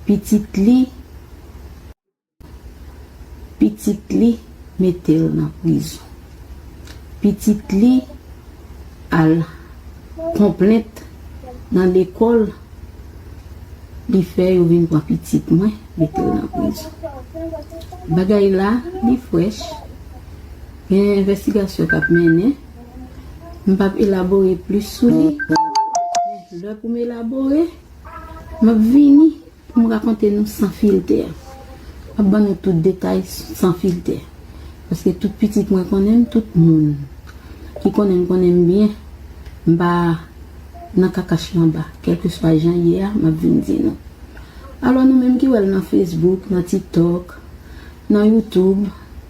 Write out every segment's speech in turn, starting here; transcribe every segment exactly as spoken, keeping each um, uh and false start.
Pitit li, pitit li mete l nan prizon. Pitit li al konplent nan lekòl, li fè yo vin pran pitit mwen, mete l nan prizon. Bagay la, li frèch. Gen envestigasyon k ap mennen. M p ap elabore plis sou li. Men lè pou m elabore, m ap vini pou m rakonte nou san filtè. M ap ban nou tout detay san filtè. Paske tout pitit mwen konnen m, tout moun ki konnen m konnen m byen. M pa nan kakach manba. Kèlkeswa jan ye a, m ap vin di nou. Alò nou menm ki wè l nan Facebook, nan TikTok, nan YouTube,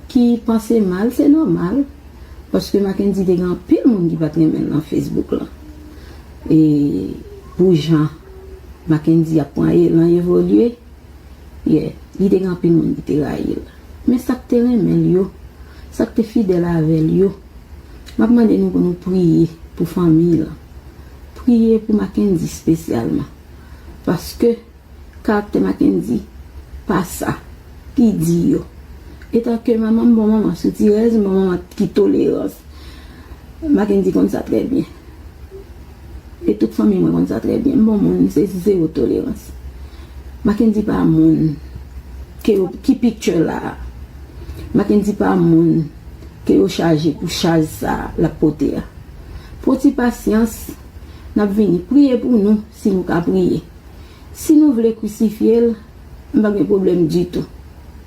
ki panse mal, se nòmal. Paske Mackendy te gen anpil moun ki pa t renmen l nan Facebook lan. E pou jan Mackendy ap pran elan evolye, yeah, li te gen anpil moun ki te rayi l. Men sa k te renmen l yo, sa k te fidèl avè l yo, m ap mande nou pou nou priye pou fanmi lan. Priye pou Mackendy espesyalman. Paske karaktè Mackendy pa sa ki di yo. Etanke manman, m bon manman soutirèz, m bon manman ki tolerans. Mackendy konn sa trè byen. E tout fanmi mwen konn sa trè byen. M bon moun, se zewo tolerans. Mackendy pa moun ke yo, ki picture la a. Mackendy pa moun ke yo chaje pou chaj sa a l ap pote a. Pran ti pasyans, n ap vini. Priye pou nou, si nou ka priye. Si nou vle krisifye l, m p ap gen pwoblèm ditou.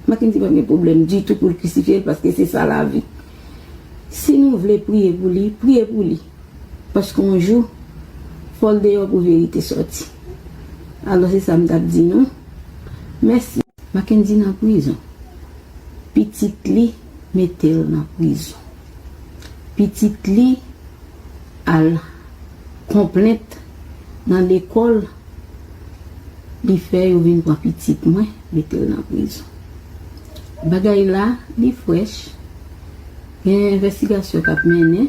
Mackendy p ap gen pwoblèm ditou pou l krisifye l, paske se sa lavi. Si nou vle priye pou li, priye pou li. Paske yon jou, fò l deyò pou verite sòti. Alò, se sa m t ap di nou. Mèsi. Mackendy nan prizon. Pitit li mete l nan prizon. Pitit li al konplent nan lekòl, li fè yo vin pran pitit mwen, mete l nan prizon. Bagay la, li frèch. Gen envestigasyon k ap mennen.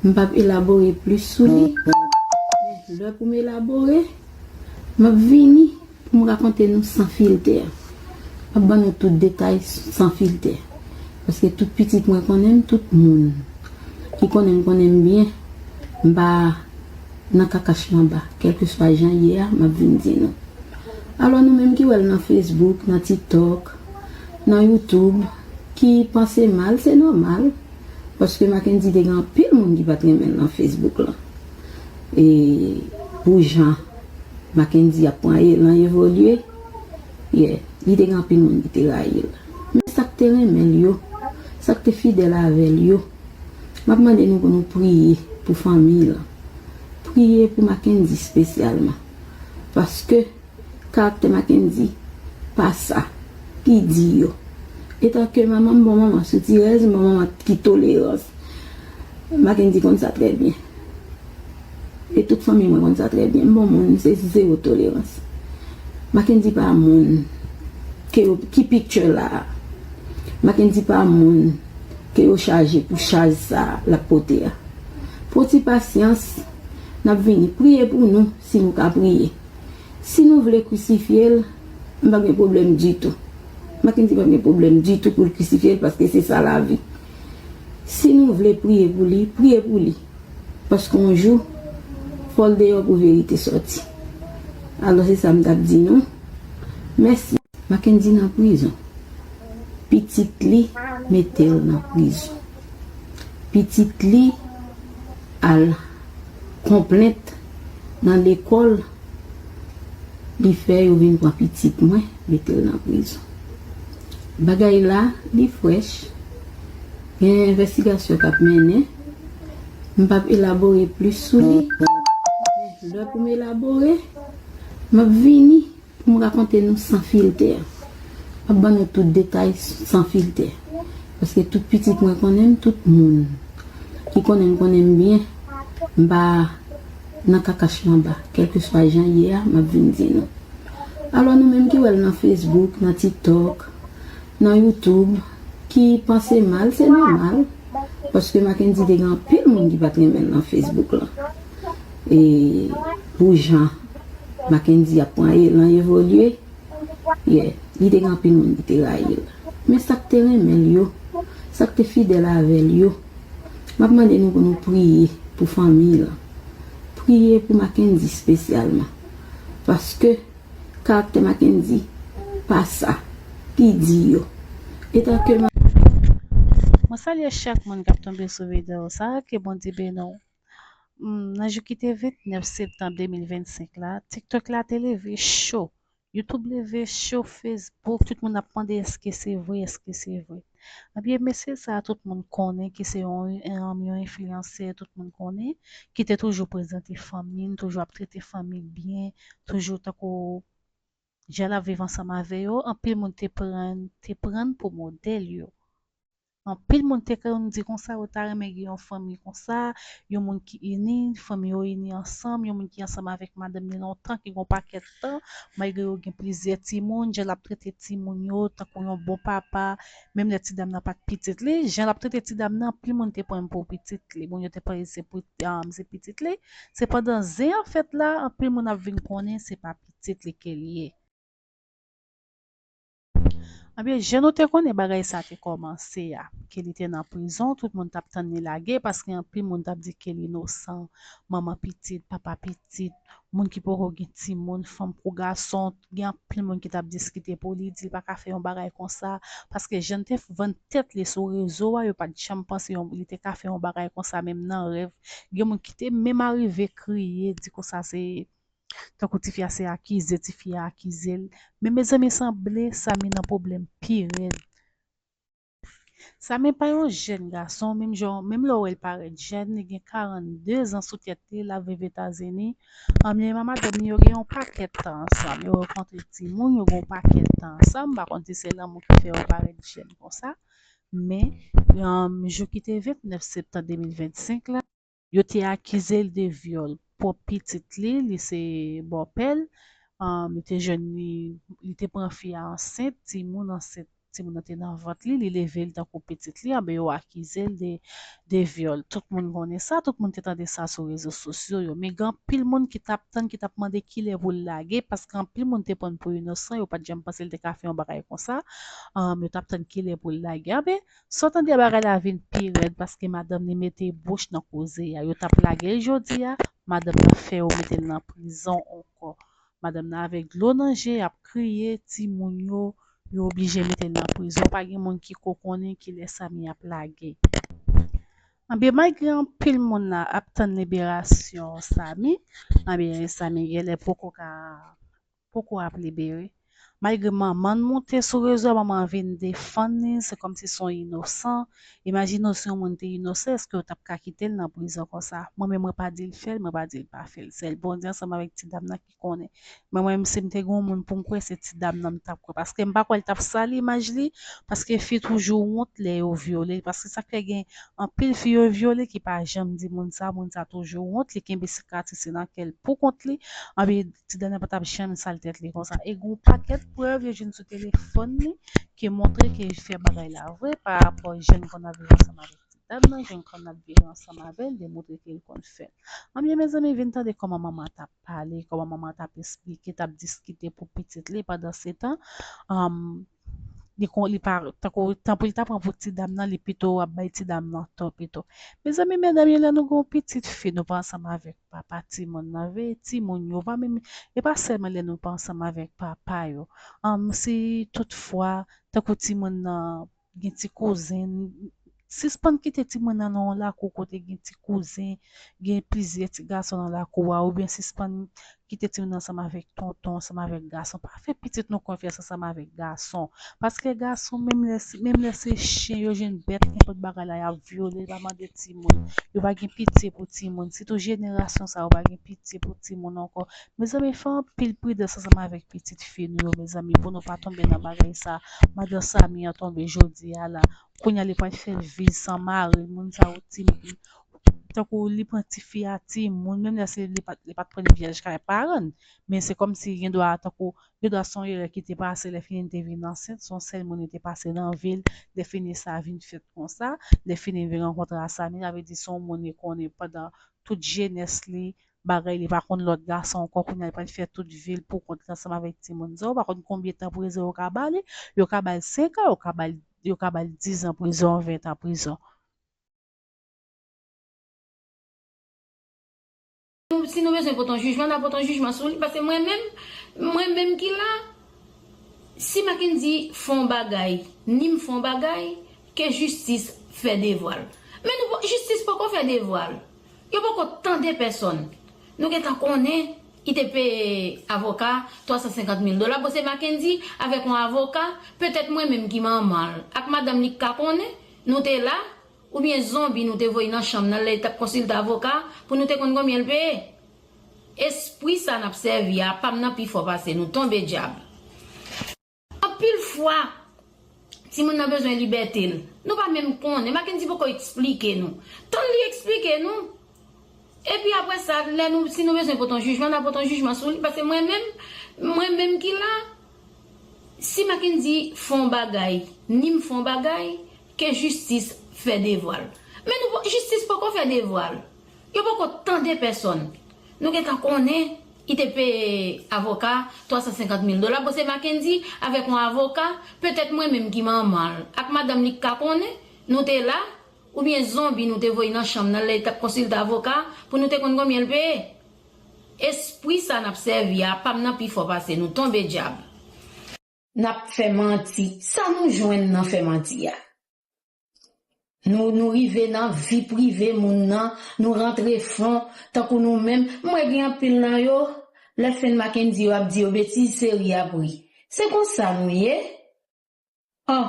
M p ap elabore plis sou li. Men lè pou m elabore, m ap vini pou m rakonte nou san filtè. M ap ban nou tout detay san filtè. Paske tout pitit mwen konnen m, tout moun ki konnen m konnen m byen. M pa nan kakach manba. Kèlkeswa jan ye a, m ap vin di nou. Alò nou menm ki wè l nan Facebook, nan TikTok, nan YouTube, ki panse mal, se nòmal. Paske Mackendy te gen anpil moun ki pa t renmen l nan Facebook lan. E pou jan Mackendy ap pran elan evolye, yeah, li te gen anpil moun ki te rayi l. Men sa k te renmen l yo, sa k te fidèl avè l yo, m ap mande nou pou nou priye pou fanmi lan. Priye pou Mackendy espesyalman. Paske karaktè Mackendy pa sa ki di yo. Etanke manman, m bon manman soutirèz, m bon manman ki tolerans. Mackendy konn sa trè byen. E tout fanmi mwen konn sa trè byen. M bon moun, se zewo tolerans. Mackendy pa moun ke yo, ki picture la a. Mackendy pa moun ke yo chaje pou chaj sa a l ap pote a. Pran ti pasyans, n ap vini. Priye pou nou, si nou ka priye. Si nou vle krisifye l, m p ap gen pwoblèm ditou. Mackendy p ap gen pwoblèm ditou pou l krisifye l, paske se sa lavi. Si nou vle priye pou li, priye pou li. Paske yon jou, fò l deyò pou verite sòti. Alò, se sa m t ap di nou. Mèsi. Mackendy nan prizon. Pitit li mete l nan prizon. Pitit li al konplent nan lekòl, li fè yo vin pran pitit mwen, mete l nan prizon. Bagay la, li frèch. Gen envestigasyon k ap mennen. M p ap elabore plis sou li. Men lè pou m elabore, m ap vini pou m rakonte nou san filtè. M ap ban nou tout detay san filtè. Paske tout pitit mwen konnen m, tout moun ki konnen m konnen m byen. M pa nan kakach manba. Kèlkeswa jan ye a, m ap vin di nou. Alò nou menm ki wè l nan Facebook, nan TikTok, nan YouTube, ki panse mal, se nòmal. Paske Mackendy te gen anpil moun ki pa t renmen l nan Facebook lan. E pou jan Mackendy ap pran elan evolye. Yeah, li te gen anpil moun ki te rayi l. Men sa k te renmen l yo, sa k te fidèl avè l yo, m ap mande nou pou nou priye pou fanmi l. Priye pou Mackendy espesyalman. Paske karaktè Mackendy pa sa ki di yo. Etanke ma- Mwen salye chak moun k ap tonbe sou videyo sa, ke Bondye beni w. Hmm, nan jou ki te vennèf septanm de mil vennsenk la, TikTok la te leve cho. YouTube leve cho, Facebook, tout moun ap mande èske se vre, èske se vre. Ebyen, mesye sa a tout moun konnen ki se yon, yon, yon enfliyansè, tout moun konnen, ki te toujou prezante fanmi l, toujou ap trete fanmi l byen, toujou tankou jan l ap viv ansanm avè yo, anpil moun te pran, te pran l pou modèl yo. Anpil moun te konn di konsa, yo ta renmen gen yon fanmi konsa, yon moun ki ini, fanmi yo ini ansanm, yon moun ki ansanm avèk madanm li lontan, ki gen yon pakèt tan, malgre yo gen plizyè timoun, jan l ap trete timoun yo, tankou yon bon papa, menm lè ti dam nan pa t pitit li, jan l ap trete ti dam nan, anpil moun te pran l pou pitit li, moun yo te panse se pou, um, se pitit li. Sepandan, zen an fèt la, anpil moun ap vin konnen se pa pitit li ke l ye. Ebyen, jan nou te konnen bagay sa te kòmanse a, ke li te nan prizon, tout moun t ap tann li lage, paske anpil moun t ap di ke l inosan, manman pitit, papa pitit, moun ki poko gen timoun, fanm kou gason, gen anpil moun ki t ap diskite pou li, di l pa ka fè yon bagay konsa, paske jan l te vann tèt li sou rezo a, yo pa t janm panse yon, li te ka fè yon bagay konsa, menm nan rèv. Gen moun ki te menm arive kriye, di konsa se tankou tifi a se akize, tifi a akize l. Men mezanmi, sanble Samy nan pwoblèm pi rèd. Samy pa yon jèn gason, menm jan, menm lè w wè l parèt jèn, li gen karannde zan sou tèt li, l ap viv Etazini. Anmyen, madanm li yo gen yon pakèt tan ansanm. Yo rankontre timoun, yo gen yon pakèt tan ansanm. M pa konn si se lanmou ki fè yo parèt jèn konsa. Men, um, jou ki te vennèf septanm de mil vennsenk la, yo te akize l de vyòl pwòp pitit li, li se bòpè l, um, li te jwenn li, li te pran fi a ansent, timoun ansent, timoun nan te nan vant li, li leve l tankou pitit li, anben yo akize l de, de vyòl. Tout moun konnen sa, tout moun te tande sa sou rezo sosyo yo. Men gen anpil moun ki t ap tann, ki t ap mande kilè pou l lage, paske anpil moun te pran l pou inosan, yo pa t janm panse l te ka fè yon bagay konsa. Um, yo t ap tann kilè pou l lage. Anben, sa w tande a bagay la vin pi rèd, paske madanm li mete bouch nan koze a. Yo t ap lage l jodi a, madanm nan fè yo mete l nan prizon ankò. Madanm nan avèk dlo nan je, ap kriye, timoun yo, yo oblije mete l nan prizon. Pa gen moun ki ko konnen kilè Samy ap lage. Anben, malgre anpil moun la ap tann liberasyon Samy, anben, Samy genlè poko ka, poko ap libere. Malgre manman l monte sou rezo a, manman an vin defann li, se kòmsi se yon inosan. Imajine w si yon moun te inosan, èske yo t ap ka kite l nan prizon konsa? Mwen menm, mwen pa di l fè l, mwen pa di l pa fè l. Sèl Bondye ansanm avèk ti dam nan ki konnen. Men mwen menm, si m te gen yon moun pou m kwè, se ti dam nan m t ap kwè. Paske m pa kwè l t ap sali imaj li, paske fi toujou wont lè yo vyole l. Paske sa k fè gen anpil fi yo vyole ki pa janm di moun sa, moun sa toujou wont, li kenbe sikatris li nan kè l pou kont li. Anben, ti dam nan pa t ap janm sal tèt li konsa. E gen yon pakèt prèv yo jwenn sou telefòn li ki montre ke l fè bagay la vre pa rapò jan l konn ap viv ansanm avèk ti dam nan, jan l konn ap viv ansanm avè l, demontre ke l konn fè l. Anben, mezanmi, vin tande kòman manman t ap pale, kòman manman t ap esplike, t ap diskite pou pitit li. Pandansetan, um, li kon, li pa, tankou, tanpri l ta pran pou ti dam nan, li pito ap bay ti dam nan tò pito. Mezanmi, medam yo, lè nou gen yon pitit fi, nou pa ansanm avèk papa timoun nan, veye timoun yo, pa menm, e pa sèlman lè nou pa ansanm avèk papa yo. Um, si toutfwa, tankou timoun nan, gen ti kouzen, sispann kite timoun nan nan yon lakou kote gen ti kouzen, gen plizyè ti gason nan lakou a, oubyen sispann kite timoun nan ansanm avèk tonton, ansanm avèk gason. Pa fè pitit nou konfyans ansanm avèk gason. Paske gason, menm lè, menm lè se chen, yo jwenn bèt, nenpòt bagay la, y ap vyole, y pa mande timoun. Yo pa gen pitye pou timoun. Sitou jenerasyon sa yo pa gen pitye pou timoun ankò. Mezanmi, fè anpil pridans ansanm avèk pitit fi nou yo, mezanmi, pou nou pa tonbe nan bagay sa. Madan Samy an tonbe jodi a la. Kounye a li pral fè l viv san mari, moun sa yo timoun. Tankou li pran tifi a timoun, menm lè se li pa t, li pa t pran l vyèj kay paran l. Men se kòmsi gen dwa, tankou, gen dwa se yon erè ki te pase, lè fini li te vin ansent, se yon sèl moun li te pase nan vi l, lè fini sa vin fèt konsa, lè fini li vin rankontre a Samy, sa vle di se yon moun li konnen pandan tout jenès li, bagay, li pa konn lòt gason ankò, kounye a li pral fè tout vi l poukont li ansanm avèk timoun sa yo, ou pa konn konbyen tan prizon yo ka ba li, yo ka ba l senk an, yo ka ba l, yo ka ba l diz an prizon, ven an prizon. Si nou bezwen pote yon jijman, n a pote yon jijman sou li, paske mwen menm, mwen menm ki la, si Mackendy fè yon bagay, ni m fè yon bagay, ke jistis fè devwa l. Men nou, jistis poko fè devwa l. Yo poko tande pèsonn. Nou gentan konnen, li te peye avoka twa san senkant mil dola. Bon, se Mackendy avèk yon avoka, petèt mwen menm ki manman l, ak madanm li k ka konnen, nou te la, oubyen zonbi nou te voye nan chanm nan lè li t ap konsilte avoka pou nou te konn konbyen l peye. Espri sa n ap sèvi a, pa m nan pi fò pase nou, tonbe dyab. Anpil fwa, timoun nan bezwen libète l. Nou pa menm konnen, Mackendy poko eksplike nou. Tann li eksplike nou. Epi apre sa, lè nou, si nou bezwen pote yon jijman, n a pote yon jijman sou li, paske mwen menm, mwen menm ki la, si Mackendy fè yon bagay, ni m fè yon bagay, ke jistis fè devwa l. Men nou, jistis poko fè devwa l. Yo poko tande pèsonn. Nou gentan konnen, li te peye avoka twa san senkant mil dola. Bon, se Mackendy avèk yon avoka, petèt mwen menm ki manman l, ak madanm li k ka konnen, nou te la, oubyen zonbi nou te voye nan chanm nan lè li t ap konsilte avoka pou nou te konn konbyen l peye. Espri sa n ap sèvi a, pa m nan pi fò pase nou, tonbe dyab. N ap fè manti. Sa nou jwenn nan fè manti a? Nou, nou rive nan vi prive moun nan, nou rantre fon, tankou nou menm. M wè gen anpil nan yo, lè fen Mackendy yo ap di yo betiz, se ri y ap ri. Se konsa nou ye? An,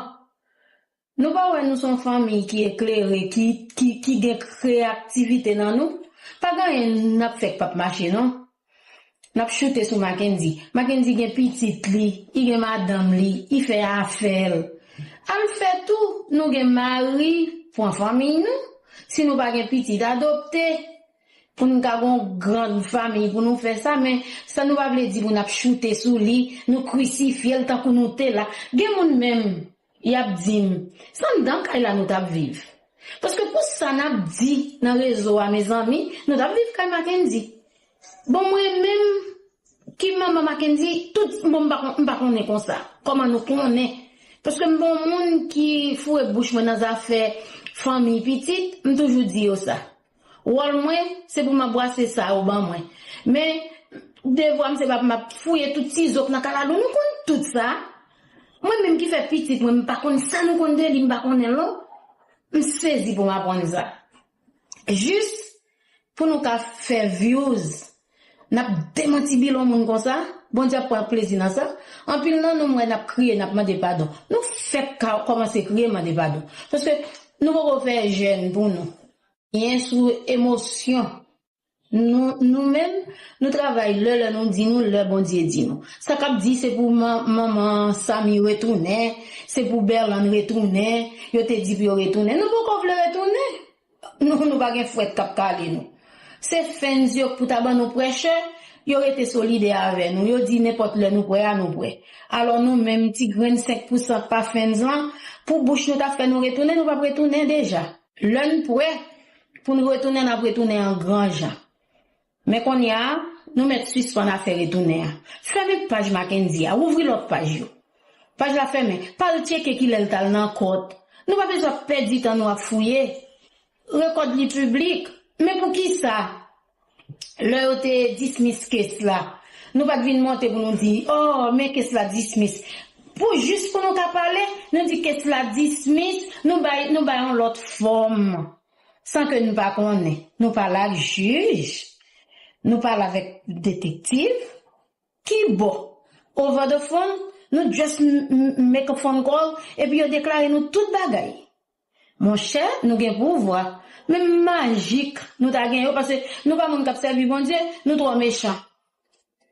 nou pa wè nou se yon fanmi ki eklere, ki, ki, ki gen kreyativite nan nou? Pa gen anyen n ap fè k p ap mache non. N ap choute sou Mackendy. Mackendy gen pitit li, li gen madanm li, li fè afè l. Al fè tou, nou gen mari, pran fanmiy nou. Si nou pa gen pitit, adopte. Pou n ka gen yon grann fanmiy pou nou fè sa, men sa nou pa vle di pou n ap choute sou li, nou krisifye l tankou nou te la. Gen moun menm, y ap di m, se anndan kay la nou t ap viv. Paske pou sa n ap di nan rezo a, mezanmi, nou t ap viv kay Mackendy. Bon, mwen menm, ki manman Mackendy, tout, bon, m pa, m pa konnen konsa. Kòman nou konnen? Paske m pa yon moun ki foure bouch mwen nan zafè fanmiy pitit, m toujou di yo sa. Wòl mwen, se pou m ap bwase sa yo ban mwen. Men, devwa m se pa pou m ap fouye tout ti zo k nan kalalou. Nou konn tout sa. Mwen menm ki fè pitit mwen, m pa konn sa nou konn de li, m pa konnen l non. M sezi pou m aprann sa. Jis pou nou ka fè views, n ap demanti bilon moun konsa. Bondye ap pran plezi nan sa. Anpil nan nou m wè n ap kriye, n ap mande padon. Nou fèk ka kòmanse kriye, mande padon. Paske nou poko fè jèn pou nou. Anyen sou emosyon. Nou, nou menm, nou travay lè, lè nou di nou, lè Bondye di nou. Sa k ap di se pou man, manman Samy retounen, se pou Berlande retounen, yo te di pou yo retounen. Nou poko vle retounen. Nou, nou pa gen fwèt k ap kale nou. Se fans yo k pou ta ban nou pressure, yo rete solidè avè nou. Yo di nenpòt lè nou prè a, nou prè. Alò nou menm, ti grenn senk pousan k pa fans lan, pou bouch nou ta fè nou retounen, nou p ap retounen deja. Lè n prè pou n retounen, n ap retounen an gran jan. Men kounye a, nou mèt sispann afè retounen an. Fèmen paj Mackendy a, ouvri lòt paj yo. Paj la fèmen, pa al tcheke kilè l t al nan kòt. Nou pa bezwen ap pèdi tan nou ap fouye. Rekòd li piblik. Men poukisa? Lè yo te dismiss case la, nou pa t vin monte pou nou di, oh, men case la dismiss. Pou jis pou nou ka pale, nou di case la dismiss, nou bay, nou bay yon lòt fòm. San ke nou pa konnen. Nou pale ak jij, nou pale avèk detektiv. Ki bò? Over the phone, nou just m- m- make a phone call, epi yo deklare nou tout bagay. Monchè, nou gen pouvwa. Menm majik nou ta gen yo, paske nou pa moun k ap sèvi Bondye, nou twò mechan.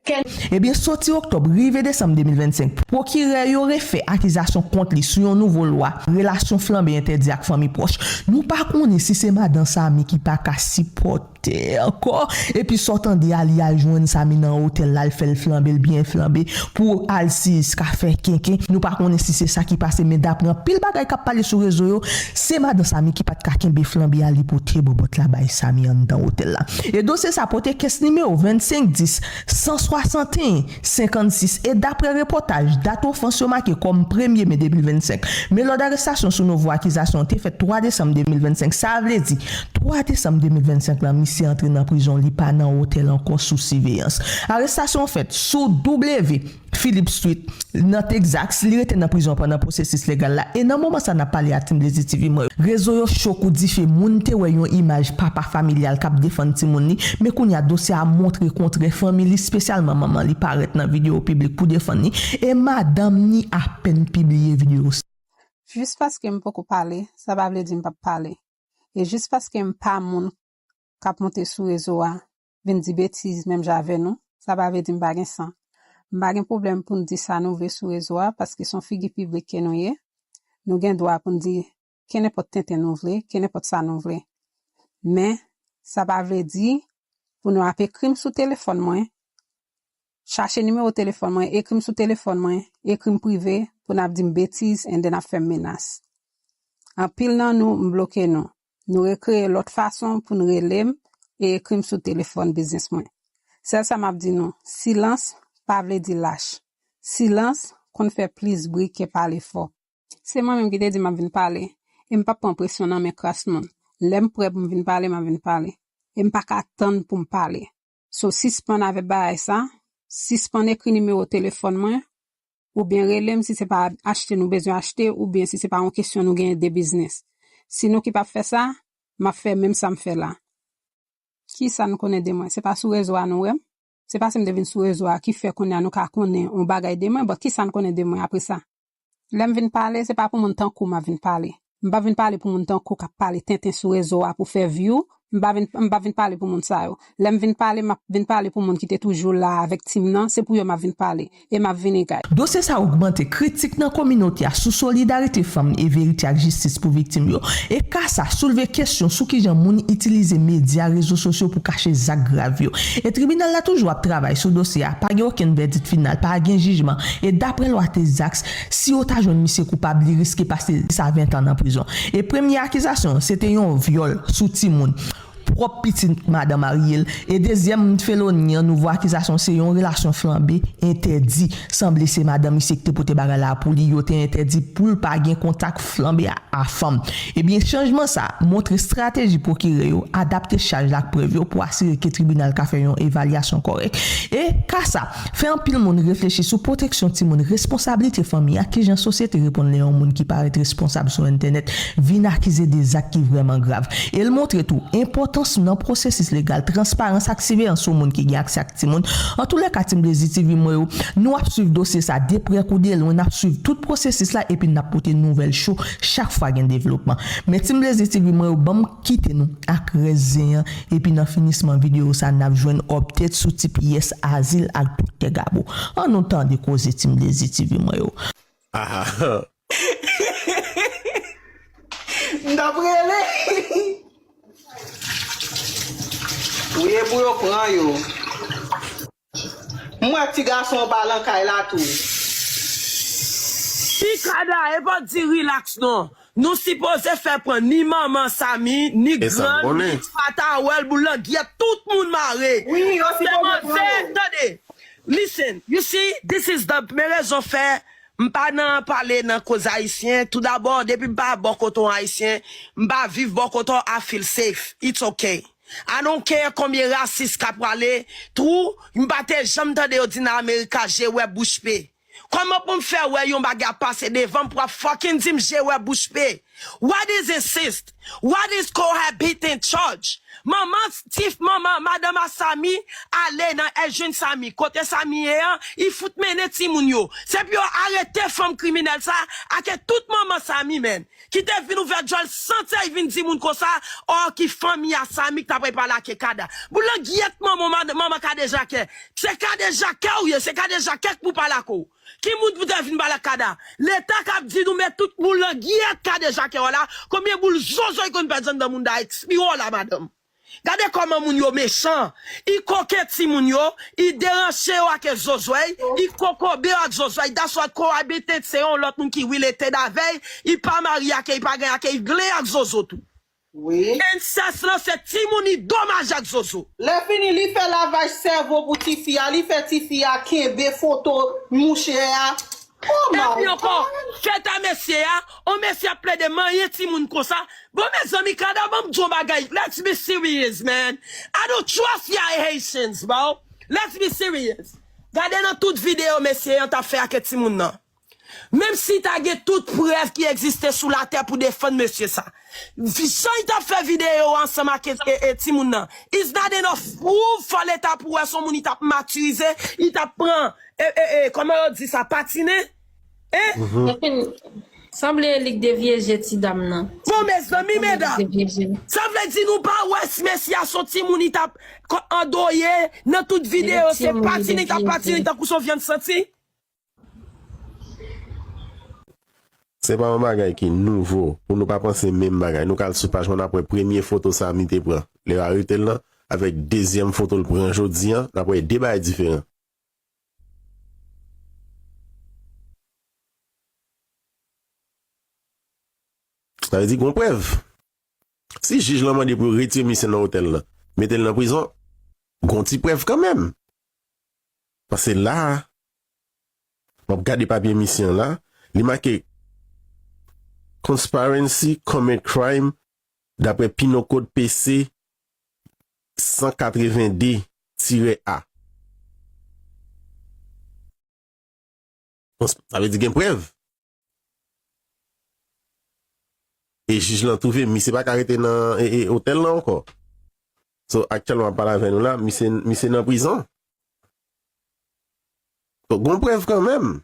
Kè n. Ebyen, soti oktòb rive desanm de mil vennsenk, pwokirè yo refè akizasyon kont li sou yon nouvo lwa relasyon flanbe entèdi ak fanmi pwòch. Nou pa konnen si se madan Samy ki pa ka sipòte te ankò. Epi sa w tande a, li al jwenn Samy nan otèl la, l fè l flanbe, l byen flanbe pou Alciz ka fè kenken. Nou pa konnen si se sa ki pase, men daprè anpil bagay k ap pale sou rezo yo, se madan Samy ki pa t ka kenbe flanbe a, li pote bòbòt la bay Samy anndan otèl la. E dosye sa pote kès nimewo vennsenk dis san swasanteyen senkannsis, e daprè repòtaj, dat ofans yo make kòm premye me de mil vennsenk. Men lòd arestasyon sou nouvo akizasyon an te fèt twa desanm de mil vennsenk. Sa vle di, twa desanm de mil vennsenk la, misye antre nan prizon, li pa nan otèl ankò sou siveyans. Arestasyon an fèt sou W Phillips Street, nan Texas. Li rete nan prizon pandan pwosesis legal la. E nan moman sa n ap pale a, Team Blazy T V, mwen, rezo yo cho kou dife. Moun te wè yon imaj papa familyal k ap defann timoun li. Men kounye a, dosye a montre kontrè. Fanmi li, espesyalman manman li, parèt nan videyo piblik pou defann li. E madanm ni apèn pibliye videyo sa. Jis paske m poko pale, sa pa vle di m p ap pale. E jis paske m pa moun k ap monte sou rezo a vin di betiz menm jan avè nou, sa pa vle di m pa gen san. M pa gen pwoblèm pou n di sa nou vle sou rezo a, paske se yon figi piblik ke nou ye. Nou gen dwa pou n di kenenpòt tenten nou vle, kenenpòt sa nou vle. Men, sa pa vle di pou nou ap ekri m sou telefòn mwen, chache nimewo telefòn mwen, ekri m sou telefòn mwen, ekri m prive pou n ap di m betiz and then ap fè m menas. Anpil nan nou, m bloke nou. Nou rekreye lòt fason pou n rele m e ekri m sou telefòn biznis mwen. Sèl sa m ap di nou, silans pa vle di lach. Silans konn fè plis bri ke pale fò. Se mwen menm ki te di m ap vin pale, e m p ap pran presyon nan men kras moun. Lè m prè pou m vin pale, m ap vin pale. E m pa ka tann pou m pale. So, sispann avèk bagay sa, sispann ekri nimewo telefòn mwen, oubyen rele m si se pa achte nou bezwen achte, oubyen si se pa yon kesyon nou genyen de biznis. Si nou ki p ap fè sa, m ap fè menm sa m fè la. Kisa n konnen de mwen? Se pa sou rezo a nou wè m? Se pa si m te vin sou rezo a ki fè kounye a nou ka konnen yon bagay de mwen, but kisa n konnen de mwen apre sa? Lè m vin pale, se pa pou moun tankou m ap vin pale. M p ap vin pale pou moun tankou k ap pale tenten sou rezo a pou fè view. M pa vin, m p ap vin pale pou moun sa yo. Lè m vin pale, m ap vin pale pou moun ki te toujou la avèk team nan, se pou yo m ap vin pale. E m ap vini, guys. Dosye sa ogmante kritik nan kominote a sou solidarite fanm e verite ak jistis pou viktim yo. E ka sa soulve kesyon sou kijan moun itilize medya, rezo sosyo pou kache zak grav yo. E tribinal la toujou ap travay sou dosye a. Pa gen okenn vèdik final, pa gen jijman. E daprè lwa Texas, si yo ta jwenn misye koupab, li riske pase dis a ven tan nan prizon. E premye akizasyon an, se te yon vyòl sou timoun. Pwòp pitit madan marye l. E dezyèm feloni an, nouvo akizasyon, se yon relasyon flanbe entèdi. Sanble se madan misye ki te pote bagay la pou li, yo te entèdi pou l pa gen kontak flanbe a a fanm. Ebyen, chanjman sa a montre estrateji pwokirè yo, adapte chaj la ak prèv yo pou asire ke tribinal ka fè yon evalyasyon kòrèk. E ka sa fè anpil moun reflechi sou pwoteksyon timoun, responsablite fanmi a, kijan sosyete reponn lè yon moun ki parèt responsab sou entènèt vin akize de zak ki vrèman grav. E l montre tou enpòtans nan pwosesis legal, transparans ak siveyans sou moun ki gen aksè ak timoun. Antoulèka, Team Blazy T V mwen yo, nou ap swiv dosye sa de prè kou de lwen, n ap swiv tout pwosesis la epi n ap pote nouvèl cho chak fwa gen devlopman. Men Team Blazy T V mwen yo, ban m kite nou ak rès zen an, epi nan finisman videyo sa n ap jwenn update sou T P S, Azil ak Doktè Gabo. Ann nou tande koze Team Blazy T V mwen yo. M t ap rele. Wi, e pou yo pran yo. M wè ti gason an pa lan kay la tou. Pikada, e pa di relax non. Nou sipoze fè pran ni manman Samy, ni grann, ni fatawèl, boul langyèt, tout moun mare. Wi, yo sipoze pran yo. Tande, listen, you see, this is the, men rezon fè m pa nan pale nan koz ayisyen. Toudabò, depi m pa bò kote yon ayisyen, m pa viv bò kote w, I feel safe. It's okay. I don't care konbyen rasis k ap prale. True, m pa te janm tande yo di nan Amerika, je wè bouch pe. Kòman pou m fè wè yon bagay ap pase devan m pou w ap fucking di m je wè bouch pe? What is insist? What is cohabiting church? Manman, ti manman, madanm a Samy ale nan Edwin Samy. Kote Samy ye an, li fout mennen timoun yo. Se pou yo arete fanm kriminèl sa, ake tout manman Samy, man. Ki te vin ouvè djòl san tèy vin di moun konsa, ò ki fanmi a Samy ki t ap pale ake Kada. Boul langyèt manman, manman Kadejakè. Se Kadejakè ou ye, se Kadejakè k pou pale ak ou. Ki moun pou te vin pale ak Kada? Leta k ap di nou met tout boul langyèt Kadejakè w la, konbyen boul zozo ki konn pèdi anndan moun da ekspire w la madanm. Gade kòman moun yo mechan. I koke timoun yo, i deranche yo ak zozwèy, i kokobe yo ak zozwèy. That's why Cohabitant se yon lòt moun ki related avè y, i pa marye ak, i pa gen ak, i glen ak zozo tou. Wi. Ensès lan se timoun i domaje ak zozo. Lè fini, li fè lavaj sèvo pou tifi a, li fè tifi a kenbe foto mouche a. Oh my God. Epi ankò, fèt a mesye a, on mesye ap plede manyen timoun konsa. Bon, mezanmi, kada ban m di yon bagay. Let's be serious, man. I don't trust y'all Haitians, bro. Let's be serious. Gade nan tout videyo mesye an t ap fè ak timoun nan. Menm si ta gen tout prèv ki egziste sou latè pou defann mesye sa, vi-, jan li t ap fè videyo ansanm ak e, e, e, timoun nan, is not enough proof for leta pou wè son moun li t ap matirize, li t ap pran, e, e, e, kòman yo di sa, patinen? Hein? Sanble li k devye je ti dam nan. Bon, mezanmi, medam, sa vle di nou pa wè si mesye a son timoun li t ap andoye nan tout videyo, se patinen li t ap patinen tankou son vyann santi? Se pa yon bagay ki nouvo pou nou pa panse menm bagay. Nou ka al sou paj mwen, n ap wè premye foto Samy te pran lè yo arete l lan, avèk dezyèm foto l pran jodi a, n ap wè de bagay diferan. Sa vle di gon prèv. Si jij lan mande pou yo retire misye nan otèl lan, mete l nan prizon, gon ti prèv kanmenm. Paske la a, m ap gade papye misye an la, li make conspiracy commit crime daprè Penal Code P C san katreven de tirè A. Sa vle di gen prèv. E jij lan twouve misye pa ka rete nan, e, e, otèl lan ankò. So, aktyèlman, m ap pale avè nou la, misye, misye nan prizon. So, gon prèv kanmenm.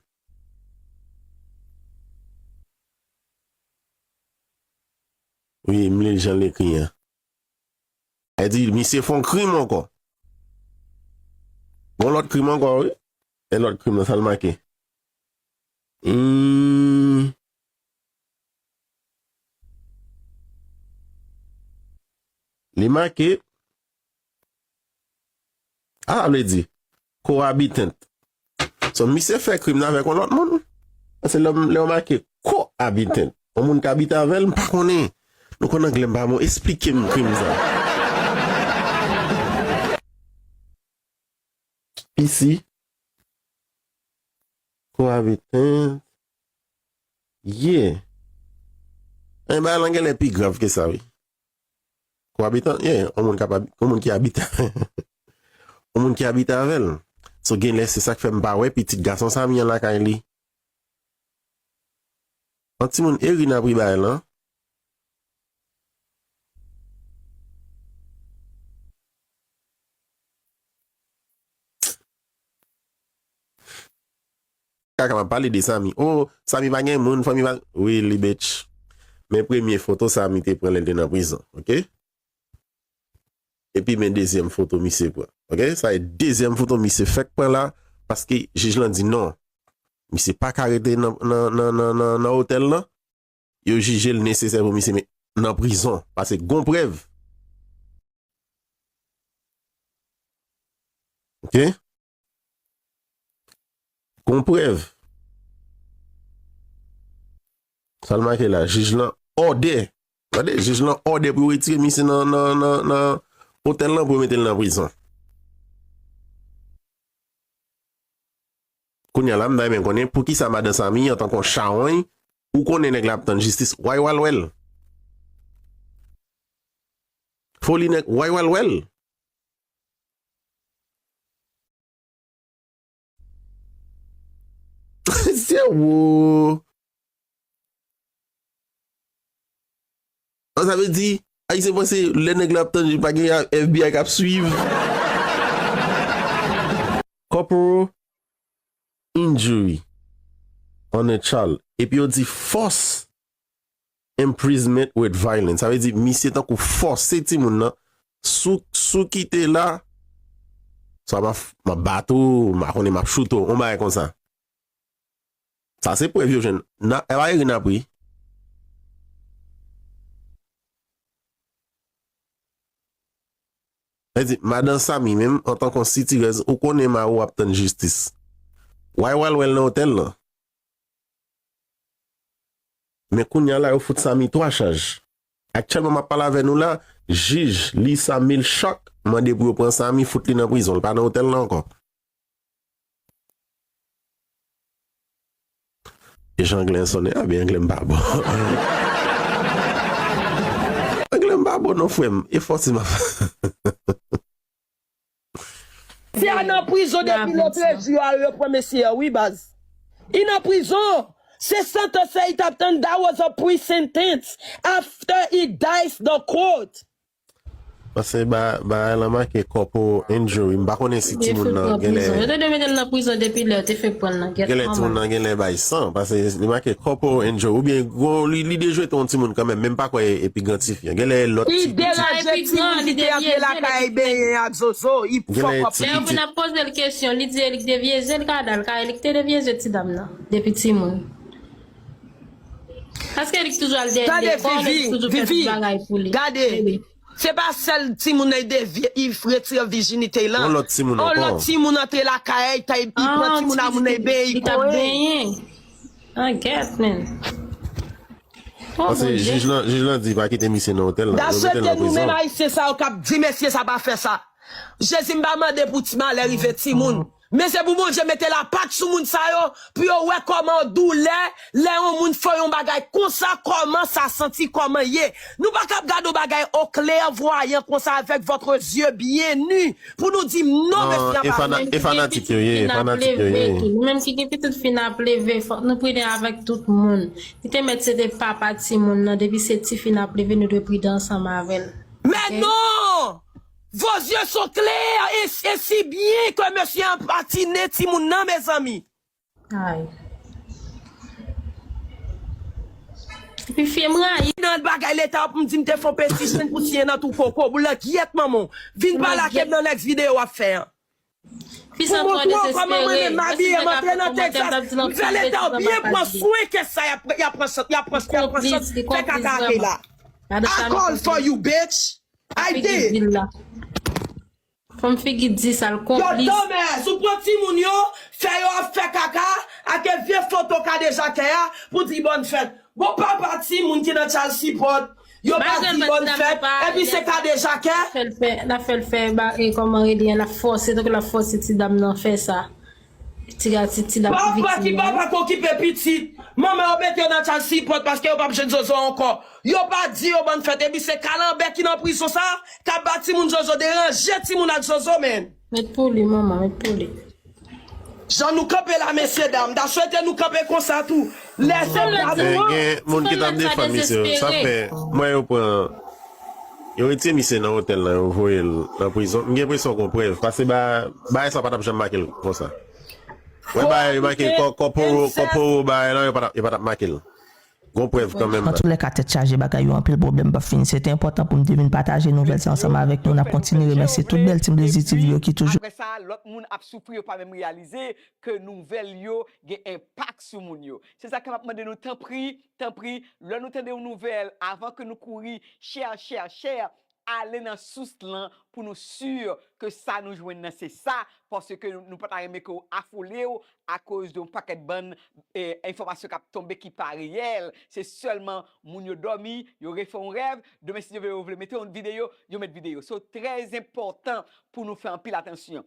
Wi, m li l jan l ekri an. Sa vle di, misye fè yon krim ankò. Gon lòt krim ankò, wi. E lòt krim nan, sa l make? Hmm. Li make, ah, vle di, cohabitant. So, misye fè krim nan avèk yon lòt moun. Paske lè, lè yo make cohabitant, yon moun k abite avè l, m pa konnen. Nou konn anglè m pa bon, esplike m krim sa. Isi. Cohabitant. Yeah. Enben, bagay lan genlè pi grav ke sa, wi. Cohabitant, yeah, yon moun k ap abi-, yon moun ki abite, yon moun ki abite avè l. So, genlè se sa k fè m pa wè pitit gason Samy an lakay li. Yon timoun Erin ap ri bagay lan. Kaka m ap pale de Samy. Oh, Samy pa gen moun, fanmi pa, wi, li bitch. Men premye foto Samy te pran lè l te nan prizon, oke? Epi men dezyèm foto misye pran. Oke? Sa e dezyèm foto misye fèk pran la, paske jij lan di non. Misye pa ka rete nan, nan, nan, nan, nan, nan otèl lan. Yo jije l nesesè pou misye met nan prizon, paske gon prèv. Oke? Gon prèv. Sa l make la, jij lan òdè. Tande, jij lan òdè pou yo retire misye nan, nan, nan, nan otèl lan pou yo mete l nan prizon. Kounye a la, m ta renmen konnen poukisa madan Samy, antanke yon chawony, ou konnen nèg la ap tann jistis, why w al wè l? Foli nèg, why w al wè l? Se wo. An, sa vle di, Ayisyen panse lè nèg la ap tann, pa gen F B I k ap swiv. Corporal injury on a child. Epi yo di force imprisonment with violence. Sa vle di, misye tankou fòse timoun nan, sou, sou kite la, swa m ap, m ap bat ou, m pa konnen, m ap choute w, yon bagay konsa. Sa se prèv yo jwenn. Nan, e pa Erin ap ri. Sa di, madan Samy menm, antanke yon sitirèz, ou konnen mari w ap tann jistis. Why w al wè l nan otèl lan? Men kounye a la, yo fout Samy twa chaj. Aktyèlman, m ap pale avè nou la, jij Lisa Milchock mande pou yo pran Samy, fout li nan prizon. Li pa nan otèl lan ankò. E jan anglè an sonnen, a byen anglè m pa bon. Anglè m pa bon non, frè m. E fò si m ap Mesye a nan prizon depi lòtrejou a, yo pran mesye a, wi, baz. Li nan prizon. Se santans sa li t ap tann, that was a pre-sentence after he dies the court. Paske ba- bagay lan make corporal injury. M pa konnen si timoun nan genlè. Yo te dwe mete l nan prizon depi lè yo te fenk pran l nan. Genlè timoun nan genlè bay san. Paske li make corporal injury. Oubyen gwo li li dejwete yon timoun kanmenm. Men m pa kwè epi gran tifi an. Genlè lòt tifi. Li deranje timoun ki te antre lakay benyen ak Zozo. Li fòk ap. Lè yo vin ap poze l kesyon, li di e li k devye zye l ka dal. Ka e li k te devye zye ti dam nan. Depi timoun. Paske li k toujou al dèyè lekòl, li k toujou fè tout bagay pou li. Gade. Se pa sèl timoun nan li retire vijinite l lan. Yon lòt timoun ankò. Yon lòt timoun antre lakay, li pran timoun a moun nan, li benyen, li kore. Angyèt, men. Paske jij lan, jij lan di pa kite misye nan otèl lan. Yo mete l nan prizon. N ap swete nou menm Ayisyen sa yo k ap di mesye sa pa fè sa. Jezi m pa mande pou ti malè rive timoun. Men se pou Bondye mete lapat sou moun sa yo, pou yo wè kòman doulè, lè yon moun fè yon bagay konsa, kòman sa santi, kòman ye. Nou pa kab gade yon bagay o klèvwayan konsa avèk votre yeux bien nu, pou nou di m non mesye a pa vre. E fanatik yo ye, e fanatik yo ye. Nou menm ki gen pitit fin ap leve, fòk nou pridan avèk tout moun. Li te mèt se te papa timoun nan, depi se tifi n ap leve, nou dwe pridan ansanm avè l. Men non! Vos yeux sont clairs et, et si bien que mesye an patine timoun nan, mezanmi. Ay. Epi fi m rayi. Nan bagay leta w pou m di m te fon petisyon pou siyen nan tou koko. Boul langyèt manman w. Vin pale ak m nan next videyo w ap fè an. Pou montre w kòman mwen menm m abiye, m antre nan Texas, m fè leta w byen pran swen kès sa y ap pran, y ap pran, y ap pran, y ap pran chans fè kaka ake la. I call for you, bitch. I did. Fanm figi di sa l konplis. Yo domèz, ou pran timoun yo, fè yo ap fè kaka, ake vye foto kadejakè a, pou di bòn fèt. Bon papa timoun ki nan child support, yo pa di bòn fèt, epi se kadejakè. L ap fè l fè, l ap fè l fè, ba, e kòman rele, l ap fòse, tankou l ap fòse ti dam nan fè sa. Ti gati, ti dam ki viktim nan. Papa ki pa pa ka okipe pitit. Manman yo mete yo nan child support paske yo p ap jwenn zozo ankò. Yo pa di yo bòn fèt. Epi se kalanbè ki nan prizon sa k ap ba timoun zozo, deranje timoun ak zozo, menn. Met pou li, manman, met pou li. Jan nou kanpe la, mesye dam, m ta swete nou kanpe konsa tou. Lè se bra nou an. Gen moun ki t ap defann misye, sa fè, m wè yo pran. Yo retire misye nan otèl lan, yo voye l nan prizon. M gen enpresyon gon prèv, paske ba, bagay sa pa t ap janm make l konsa. Wè bagay yo make, kò, kò poro, kò poro bagay lan, yo pa t ap, yo pa t ap make l. Gon prèv kanmenm. Antoulèka, tèt chaje, bagay yo anpil pwoblèm p ap fini. Se te enpòtan pou m te vin pataje nouvèl sa ansanm avèk nou. N ap kontinye remèsye tout bèl tim Dezi TV yo ki toujou. Apre sa, lòt moun ap soufri, yo pa menm reyalize ke nouvèl yo gen enpak sou moun yo. Se sa k fè m ap mande nou, tanpri, tanpri, lè nou tande yon nouvèl, avan ke nou kouri, share, share, share, ale nan sous lan pou nou si ke sa nou jwenn nan se sa, paske nou pa ta renmen ke w afole w akoz de yon pakèt bann eh, enfòmasyon k ap tonbe ki pa reyèl. Se sèlman moun yo dòmi, yo refè yon rèv, demen si Dye vle yo vle mete yon videyo, yo met videyo. So, trè enpòtan pou nou fè anpil atansyon.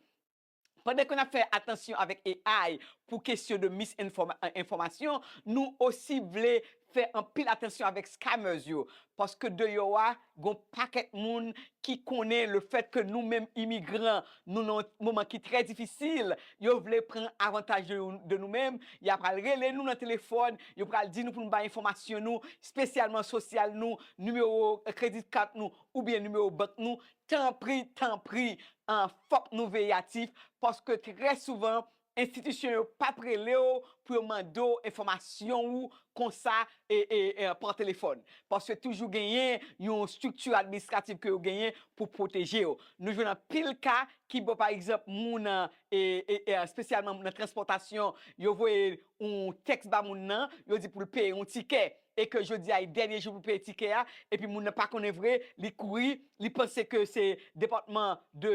Pandan ke n ap fè atansyon avèk A I pou kesyon de misenfòmasyon, nou osi vle fè anpil atansyon avèk scammers yo, paske deyò a gon pakèt moun ki konnen lefètke nou menm imigran, nou nan yon moman ki trè difisil, yo vle pran avantaj de, de nou menm, y ap al rele nou nan telefòn, yo pral di nou pou nou bay enfòmasyon nou, espesyalman sosyal nou, nimewo kredi kat nou, oubyen nimewo bank nou, tanpri, tanpri, an, fòk nou veyatif, paske trè souvan, enstitisyon yo p ap rele w pou yo mande w enfòmasyon ou konsa e, e, e, pa telefòn. Paske toujou genyen yon estrikti administratif ke yo genyen pou pwoteje yo. Nou jwenn anpil ka ki, bon, pa egzanp, moun, e, e, e, espesyalman nan transpòtasyon, yo voye yon tèks ba moun nan, yo di pou l peye yon tikè, e ke jodi a e dènye jou pou peye tikè a, epi moun nan pa konnen vre, li kouri, li panse ke se depatman de,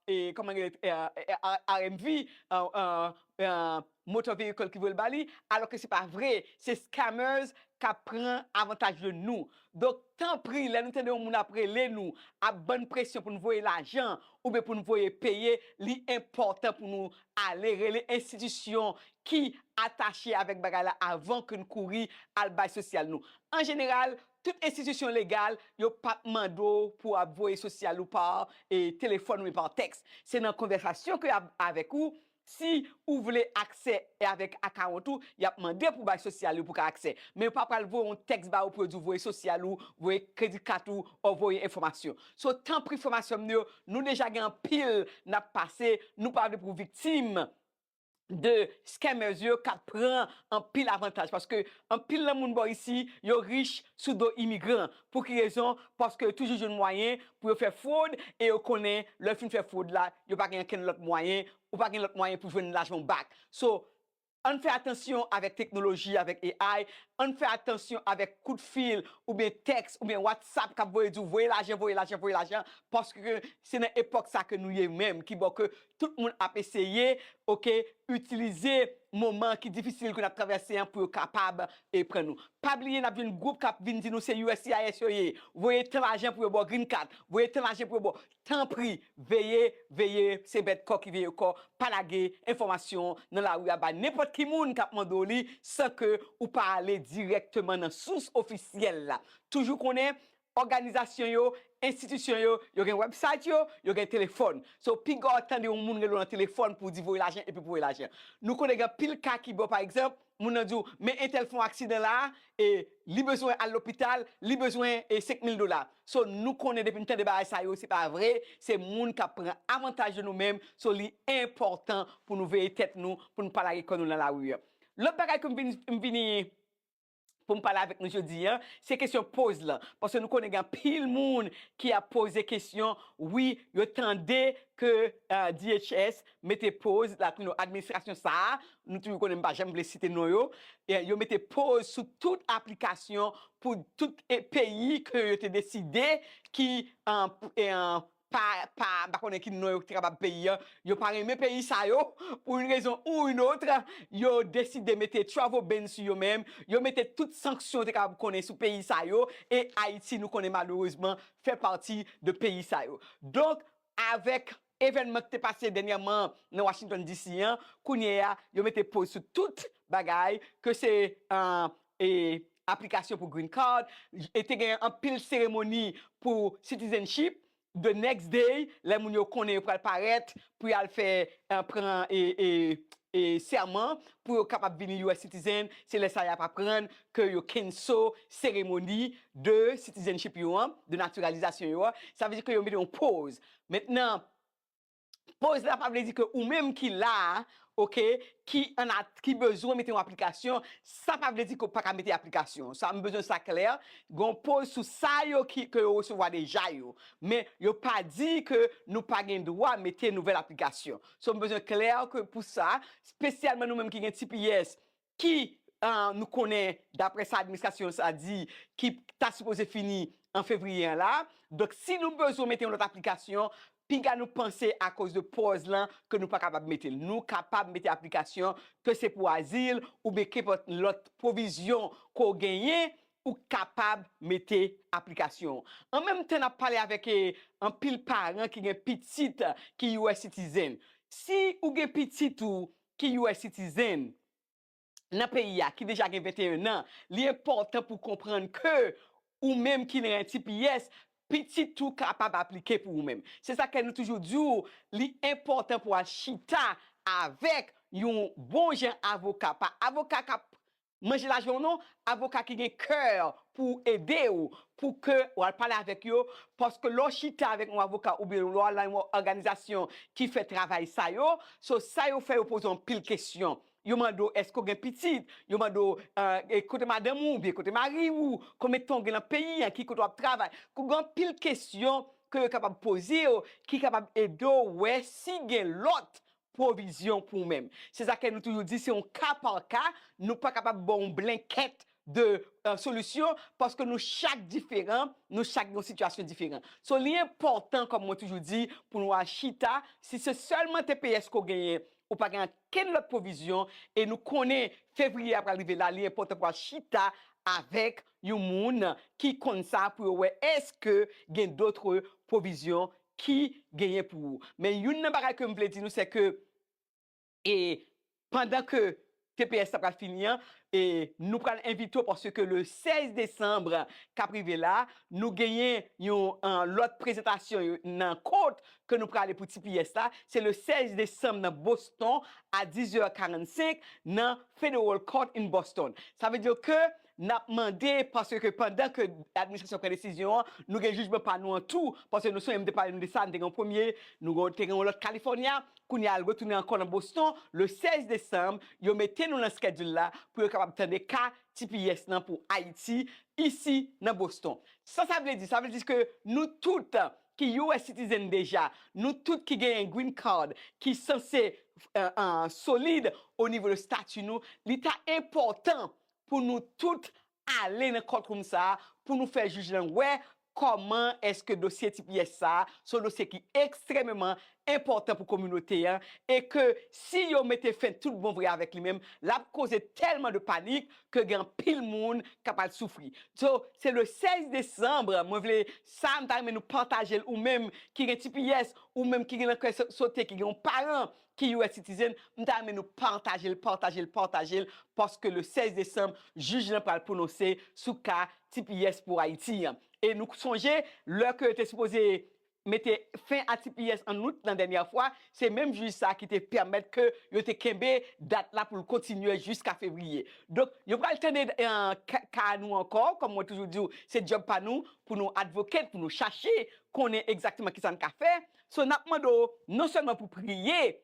e, kòman rele, e, e, R M V, e, e, e, motor vehicle ki voye l ba li, alò ke se pa vre, se scammers k ap pran avantaj de nou. Donk, tanpri, lè nou tande yon moun ap rele nou, ap ban n presyon pou n voye lajan, oubyen pou n voye peye, li enpòtan pou nou ale rele enstitisyon ki atache avèk bagay la avan ke n kouri al bay sosyal nou. An jeneral, tout enstitisyon legal, yo p ap mande w pou w ap voye sosyal ou pa, e, telefòn oubyen pa tèks. Se nan konvèsasyon ke y ap avèk ou. Si ou vle aksè avèk akawont ou, y ap mande pou w bay sosyal ou pou w ka aksè. Men yo pa pral voye yon tèks ba ou pou yo di w voye sosyal ou, voye kredi kat ou, ou voye enfòmasyon. So, tanpri, frè m ak sè m yo, nou deja gen anpil n ap pase, nou pa vle pou viktim de scammers yo k ap pran anpil avantaj, paske anpil nan moun bò isi, yo rich sou do imigran. Pou ki rezon? Paske yo toujou jwenn mwayen pou yo fè fwod, e yo konnen lè yo fin fè fwod la, yo pa gen okenn lòt mwayen, ou pa gen lòt mwayen pou jwenn lajan w back. So, ann fè atansyon avèk teknoloji, avèk A I, ann fè atansyon avèk kout fil, oubyen tèks, oubyen WhatsApp k ap voye di w voye lajan, voye lajan, voye lajan, paske se nan epòk sa ke nou ye menm, ki bò ke tout moun ap eseye, oke, itilize moman ki difisil ke n ap travèse an pou yo kapab, e, pran nou. Pa bliye, n ap jwenn gwoup k ap vin di nou se U S C I S yo ye, voye tan lajan pou yo ba w green card, voye tan lajan pou yo ba w. Tanpri, veye, veye, se bèt kò ki veye kò, pa lage enfòmasyon nan lari a ba nenpòt ki moun k ap mande w li san ke ou pa ale dirèkteman nan sous ofisyèl la. Toujou konnen òganizasyon yo, enstitisyon yo, yo gen website yo, yo gen telefòn. So, piga w tande yon moun rele w nan telefòn pou w di voye lajan epi pou voye lajan. Nou konnen gen anpil ka ki bò, pa egzanp, moun nan di w, men entèl fè yon aksidan la, e li bezwen al lopital, li bezwen, e, senk mil dola. So, nou konnen depi n tande bagay sa yo, se pa vre, se moun k ap pran avantaj de nou menm. So, li enpòtan pou nou veye tèt nou, pou nou pa lage kò nou nan lari a. Lòt bagay ke m vin, m vini pou m pale avèk nou jodi a, se kesyon poz lan. Paske nou konnen gen anpil moun ki ap poze kesyon, wi, yo tande ke, e, D H S mete poz, la, nou, administrasyon sa a, nou toujou konnen m pa janm vle site non yo, e, yo mete poz sou tout aplikasyon pou tout, e, peyi ke yo te deside ki, e, p-, e, e, pa, pa, m pa konnen ki non yo te kapab peyi a, yo pa renmen peyi sa yo, pou yon rezon ou yon lòt, yo deside mete travel ban sou yo menm, yo mete tout sanksyon yo te kapab konnen sou peyi sa yo, e Ayiti, nou konnen, malerezman, fè pati de peyi sa yo. Donk, avèk evènman ki te pase dènyèman nan Washington D C an, kounye a, yo mete poz sou tout bagay, ke se, e, e, aplikasyon pou green card, e te gen anpil seremoni pou citizenship, the next day, lè moun yo konnen yo pral parèt pou y al fè, e, pran, e, e, e, sèman pou yo kapab vini U S citizen, se lè sa y ap aprann ke yo cancel seremoni de citizenship yo an, de natiralizasyon yo an. Sa vle di ke yo mete yon poz. Mentnan, poz la pa vle di ke ou menm ki la a, oke, ki ann at-, ki bezwen mete yon aplikasyon, sa pa vle di ke w pa ka mete aplikasyon. Sa, m bezwen sa klè. Gen yon poz sou sa yo ki, ke yo resevwa deja yo. Men yo pa di ke nou pa gen dwa mete nouvèl aplikasyon. So, m bezwen klè ke pou sa, espesyalman nou menm ki gen T P S, ki, e, nou konnen, daprè sa administrasyon sa di, ki ta sipoze fini an fevriye an la. Donk, si nou bezwen mete yon lòt aplikasyon, piga nou panse akoz de poz lan ke nou pa kapab mete l. Nou kapab mete aplikasyon, ke se pou azil oubyen kenpòt lòt pwovizyon ke w genyen, ou kapab mete aplikasyon. An menm tan, n ap pale avèk, e, anpil paran ki gen pitit ki U S citizen. Si ou gen pitit ou ki U S citizen, nan peyi a, ki deja gen venteyen an, li enpòtan pou konprann ke ou menm ki nan T P S, pitit ou kapab aplike pou ou menm. Se sa ke nou toujou di w, li enpòtan pou w al chita avèk yon bon jan avoka. Pa avoka k ap manje lajan w non, avoka ki gen kè pou ede w, pou ke w al pale avèk yo, paske lè w chita avèk yon avoka oubyen lè w al nan yon òganizasyon ki fè travay sa yo, so sa yo fè yo poze w anpil kesyon. Yo mande w èske w gen pitit, yo mande w e, kote madanm ou oubyen kote mari ou, konbyen tan w gen nan peyi an, ki kote w ap travay. Kou gen anpil kesyon ke yo kapab poze w, ki kapab ede w wè si gen lòt pwovizyon pou ou menm. Se sa ke nou toujou di, se yon ka pa ka, nou pa kapab ba w yon blankèt de solisyon, paske nou chak diferan, nou chak gen yon sitiyasyon diferan. So, li enpòtan, kòm mwen toujou di, pou nou al chita, si se sèlman T P S ke w genyen, ou pa gen okenn lòt pwovizyon, e nou konnen fevriye a pral rive la, li enpòtan pou al chita avèk yon moun ki konn sa pou yo wè èske gen dòt pwovizyon ki genyen pou ou. Men youn nan bagay ke m vle di nou, se ke e pandan ke T P S la pral fini an, e nou pral envite w paske le sèz desanm k ap rive la, nou genyen yon lòt prezantasyon nan kot ke nou prale pou T P S la. Se le sèz desanm nan Boston a diz è karannsenk nan Federal Court in Boston. Sa vle di ke n ap mande, paske pandan ke administrasyon pran desizyon an, nou gen jijman pa nou an tou, paske nou sonje m te pale nou de sa, n te gen yon premye, nou te gen yon lòt California, kounye a l retounen ankò nan Boston, le sèz desanm, yo mete nou nan schedule la pou yo kapab tande ka T P S nan pou Ayiti, isi nan Boston. Sa sa vle di? Sa vle di ke nou tout ki U S citizen deja, nou tout ki genyen green card, ki sanse solid o nivo de stati nou, li ta enpòtan pou nou tout ale nan courtroom sa a, pou nou fè jij lan wè kòman èske dosye T P S sa a, se yon dosye ki ekstrèmeman enpòtan pou kominote an, e ke si yo mete fen tout bon vre avèk li menm, l ap koze tèlman de panik ke gen anpil moun k ap al soufri. So, se le sèz desanm, mwen vle sa, m ta renmen nou pataje l, ou menm ki gen T P S, ou menm ki gen nan kè sote, ki gen yon paran ki U S citizen, m ta renmen nou pataje l, pataje l, pataje l, paske le sèz desanm, jij lan pral pwononse sou ka T P S pou Ayiti an. E nou sonje, lè ke yo te sipoze mete fen a T P S an out lan dènyè fwa, se menm jij sa ki te pèmèt ke yo te kenbe dat la pou l kontinye jiska fevriye. Donk, yo pral tande ka nou ankò, kòm mwen toujou di w, se djòb pa nou pou nou advocate, pou nou chache konnen egzakteman kisa n ka fè. So, n ap mande w non sèlman pou priye,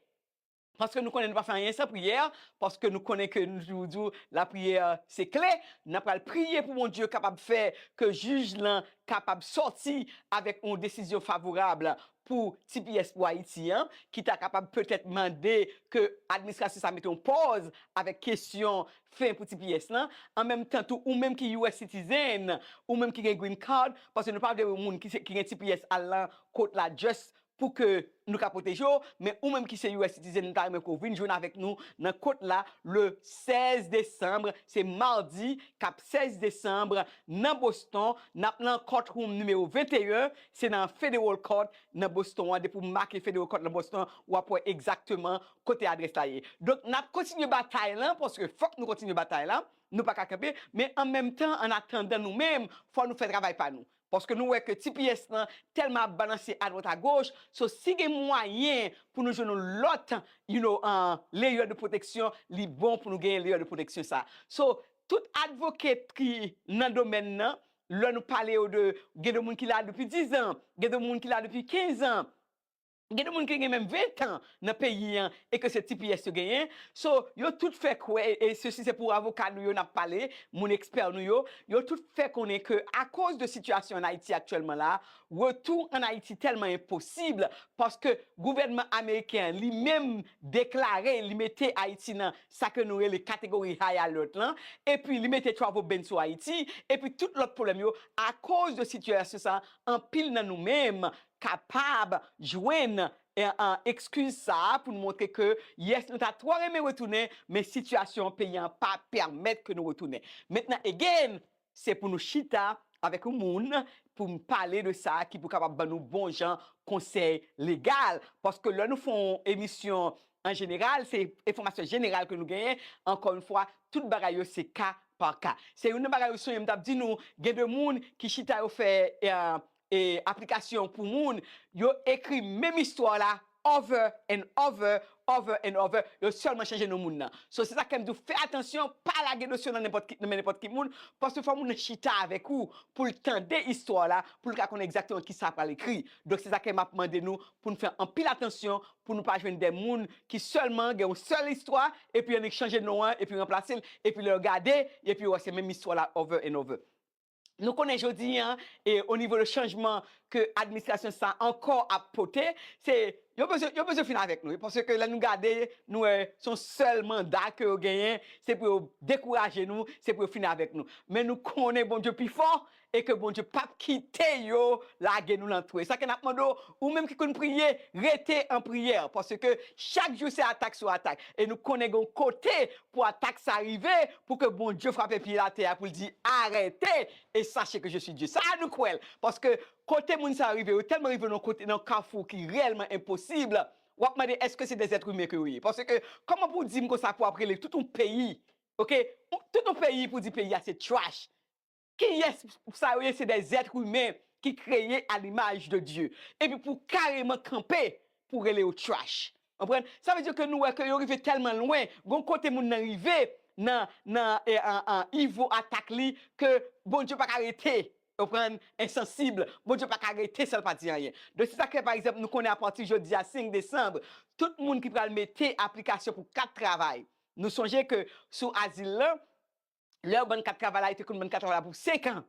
paske nou konnen nou pa fè anyen san priyè, paske nou konnen ke nou toujou di w lapriyè se kle. N ap pral priye pou Bondye kapab fè ke jij lan kapab sòti avèk yon desizyon favorab pou T P S pou Ayiti an, ki ta kapab petèt mande ke administrasyon sa mete yon pòz avèk kesyon fen pou T P S lan. An menm tan tou, ou menm ki U S citizen, ou menm ki gen green card, paske nou pa vle wè moun ki, ki gen T P S al nan kot la just pou ke nou ka pwoteje w, men ou menm ki se U S citizen, nou ta renmen ke w vin jwenn avèk nou nan kot la le sèz desanm, se madi k ap sèz desanm nan Boston, n ap nan courtroom nimewo venteyen, se nan Federal Court nan Boston an, depi w make Federal Court nan Boston, w ap wè egzakteman kote adrès la ye. Donk, n ap kontinye batay lan, paske fòk nou kontinye batay la, nou pa ka kanpe, men an menm tan, an atandan nou menm, fò nou fè travay pa nou. Paske nou wè ke T P S lan tèlman ap balanse adwat agoch, so si gen mwayen pou nou jwenn yon lòt, you know, uh, layer de pwoteksyon, li bon pou nou genyen layer de pwoteksyon sa. So, tout advocate ki nan domèn nan, lè nou pale yo de, gen de moun ki la depi diz an, gen de moun ki la depi kenz an, gen de moun ki gen menm ven tan nan peyi an e ke se T P S yo genyen. So, yo tout fè kwè, e se si se pou avoka nou yo n ap pale, moun ekspè nou yo, yo tout fè konnen ke akoz de sitiyasyon an Ayiti aktyèlman la, retou an Ayiti tèlman enposib, paske gouvènman ameriken an li menm deklare li mete Ayiti nan sa ke nou rele kategori high alert lan, epi li mete travel ban sou Ayiti, epi tout lòt pwoblèm yo, akoz de sitiyasyon sa, anpil nan nou menm kapab jwenn, e, e, ekskiz sa a pou n montre ke, yes, nou ta twò renmen retounen, men sitiyasyon peyi an pa pèmèt ke nou retounen. Mentnan, again, se pou nou chita avèk yon moun pou m pale de sa ki pou kapab ban nou bon jan konsèy legal. Paske lè nou fè yon emisyon an jeneral, se enfòmasyon jeneral ke nou genyen. Ankò yon fwa, tout bagay yo se ka pa ka. Se youn nan bagay yo sonje m t ap di nou, gen de moun ki chita yo fè, e, e, aplikasyon pou moun, yo ekri menm istwa la over and over, over and over, yo sèlman chanje non moun nan. So, se sa k fè m di w, fè atansyon, pa lage dosye w nan nenpòt ki, nan men nenpòt ki moun, paske fò moun nan chita avèk ou, pou l tande istwa w la, pou l ka konnen egzakteman kisa pral ekri. Donk, se sa k fè m ap mande nou pou n fè anpil atansyon, pou nou pa jwenn de moun ki sèlman gen yon sèl istwa, epi annik chanje non an, epi ranplase l, epi lè yo gade, epi yo wè se menm istwa la over and over. Nou konnen jodi an, e o nivo de chanjman ke administrasyon sa ankò ap pote, se yo bezwen, yo bezwen fin avèk nou, wi, paske lè nou gade, nou wè se yon sèl manda ke yo genyen, se pou yo dekouraje nou, se pou yo fin avèk nou. Men nou konnen Bondye pi fò, e ke Bondye p ap kite yo lage nou nan twou. Sa ke n ap mande w, ou menm ki konn priye, rete an priyè, paske chak jou se atak sou atak. E nou konnen gen yon kote pou atak sa rive, pou ke Bondye frape pye atè a, pou l di, arete, e sachez que je suis Dieu. Sa a nou kwè l. Paske kote moun sa rive, yo tèlman rive nan kote, nan kafou ki reyèlman enposib. W ap mande, èske se de zèt imen ke yo ye? Paske, kòman pou w di m konsa pou w ap rele tout yon peyi, oke? Tout yon peyi pou di peyi a se trash. Kiyès sa yo ye? Se de zèt imen ki kreye a limaj de Dye. Epi pou kareman kanpe pou rele yo trash. Konprann? Sa vle di ke nou wè ke yo rive tèlman lwen, gon kote moun nan rive nan, nan, e, an, an, nivo atak li ke Bondye pa ka rete, konprann, ensansib. Bondye pa ka rete san l pa di anyen. Donk, se sa k fè, pa egzanp, nou konnen apati jodi a, senk desanm, tout moun ki pral mete aplikasyon pou kat travay. Nou sonje ke sou azil lan, lè yo ban n kat travay la, yo te konn ban n kat travay la pou senk an.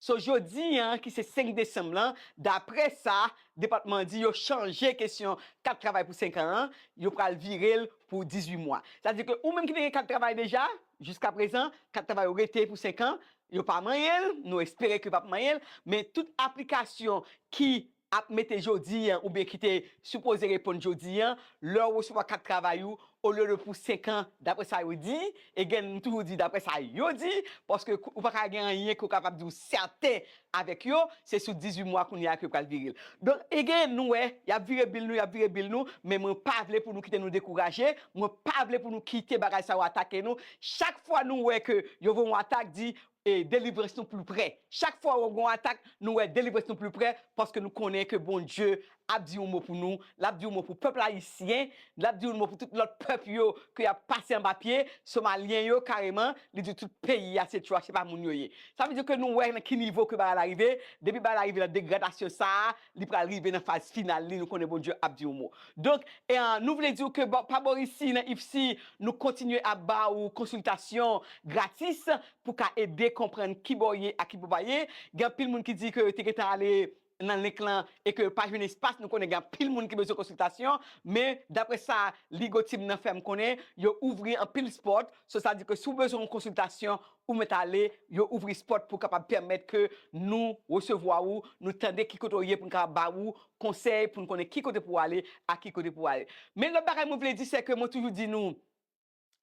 So, jodi an, ki se senk desanm lan, daprè sa depatman an di, yo chanje kesyon kat travay pou senk an an, yo pral vire l pou dizuit mwa. Sa vle di ke ou menm ki te gen kat travay deja, jiska prezan, kat travay yo rete pou senk an, yo pa manyen l, nou espere ke yo p ap manyen l, men tout aplikasyon ki ap mete jodi an, oubyen ki te sipoze reponn jodi an, lè w resevwa kat travay ou, olye de pou senk an, daprè sa yo di, e gen, m toujou di, daprè sa yo di, paske ou pa ka gen anyen ke w kapab di w sèten avèk yo, se sou dizuit mwa kounye a ke yo pral vire l. Donk, e gen, nou wè, y ap vire bil nou, y ap vire bil nou, men mwen pa vle pou nou kite nou dekouraje, mwen pa vle pou nou kite bagay sa yo atake nou. Chak fwa nou wè ke yo voye yon atak, di, e delivrans nou pli pre. Chak fwa w gen yon atak, nou wè delivrans nou pli pre, paske nou konnen ke Bondye ap di yon mo pou nou, l ap di yon mo pou pèp ayisyen, l ap di yon mo pou tout lòt pèp yo ke y ap pase anba pye, somalyen yo kareman, li di tout peyi a se trash, se pa moun yo ye. Sa vle di ke nou wè nan ki nivo ke bagay la rive, depi bagay la rive nan degradasyon sa a, li pral rive nan faz final li, nou konnen Bondye ap di yon mo. Donk, e, a, nou vle di w ke bò, pa bò isi nan ifsi, nou kontinye ap ba ou konsiltasyon gratis, pou ka ede konprann kibò w ye ak kibò w pa ye. Gen anpil moun ki di ke yo te gentan ale nan link lan e ke yo pa jwenn espas. Nou konnen gen anpil moun ki bezwen konsiltasyon, men daprè sa Legal Team nan fè m konnen, yo ouvri anpil spot. So, sa di ke si w bezwen yon konsiltasyon, ou mèt ale, yo ouvri spot pou kapab pèmèt ke nou resevwa ou, nou tande ki kote w ye pou n kapab ba ou konsèy, pou n konnen ki kote pou w ale, ak ki kote pou w ale. Men lòt bagay mwen vle di, se ke mwen toujou di nou,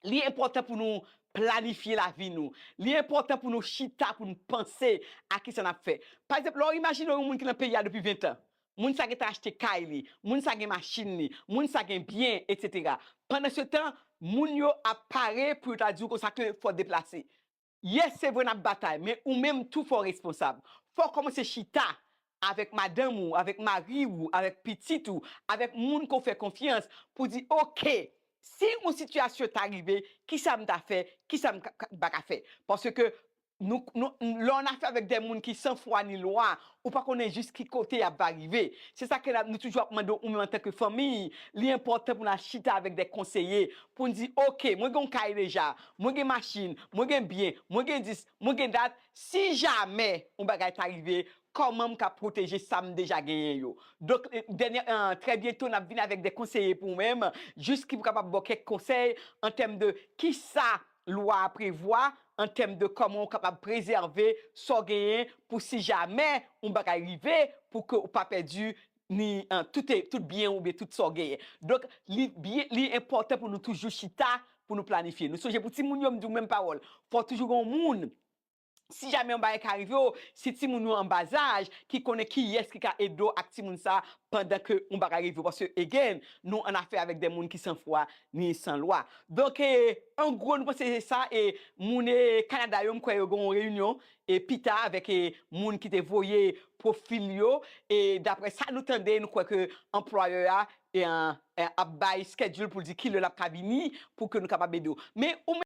li enpòtan pou nou planifye lavi nou. Li enpòtan pou nou chita, pou nou panse a kisa n ap fè. Pa egzanp, lè w imajine yon moun ki nan peyi a depi ven tan, moun sa gentan achte kay li, moun sa gen machin li, moun sa gen byen, etsetera. Pandan se tan, moun yo ap pare pou yo ta di w konsa ke fò w deplase. Yes, se vre n ap batay, men ou menm tou fò w responsab. Fò w kòmanse chita avèk madanm ou, avèk mari ou, avèk pitit ou, avèk moun ke w fè konfyans pou di, oke, si yon sitiyasyon ta rive, kisa m ta fè, kisa m ka, ka, pa ka fè? Paske nou, nou, lè w nan afè avèk de moun ki san fwa ni lwa, ou pa konnen jis ki kote y ap va rive. Se sa ke n ap, nou toujou ap mande w, ou menm antanke fanmi, li enpòtan pou n al chita avèk de konseye, pou n di, oke, mwen gen yon kay deja, mwen gen machin, mwen gen byen, mwen gen dis, mwen gen dat, si jamè yon bagay ta rive, kòman m ka pwoteje sa m deja genyen yo? Donk, e, dènye, e, trè byento, n ap vin avèk de konseye pou ou menm, jis ki pou kapab ba w kèk konsèy an tèm de kisa lwa a prevwa, an tèm de kòman w kapab prezève sa w genyen pou si jamè yon bagay rive, pou ke w pa pèdi ni, e, tout, tout byen oubyen tout sa w genyen. Donk, li byen, li enpòtan pou nou toujou chita, pou nou planifye. Nou sonje pou timoun yo, m di w menm pawòl. Fò toujou gen yon moun si jamè yon bagay ka rive w, se timoun yo an bazaj ki konnen kiyès ki ka ede w ak timoun sa pandan ke yon bagay rive w. Paske, again, nou an afè avèk de moun ki san fwa ni san lwa. Donk, e, an gwo, nou panse se sa, e moun e Kanada yo, m kwè yo gen yon reyinyon, e pita avèk e moun ki te voye pwofil yo, e daprè sa nou tande, nou kwè ke anplwayè a e, an, e, ap bay schedule pou l di kilè l ap ka vini pou ke nou kapab ede w. Men ou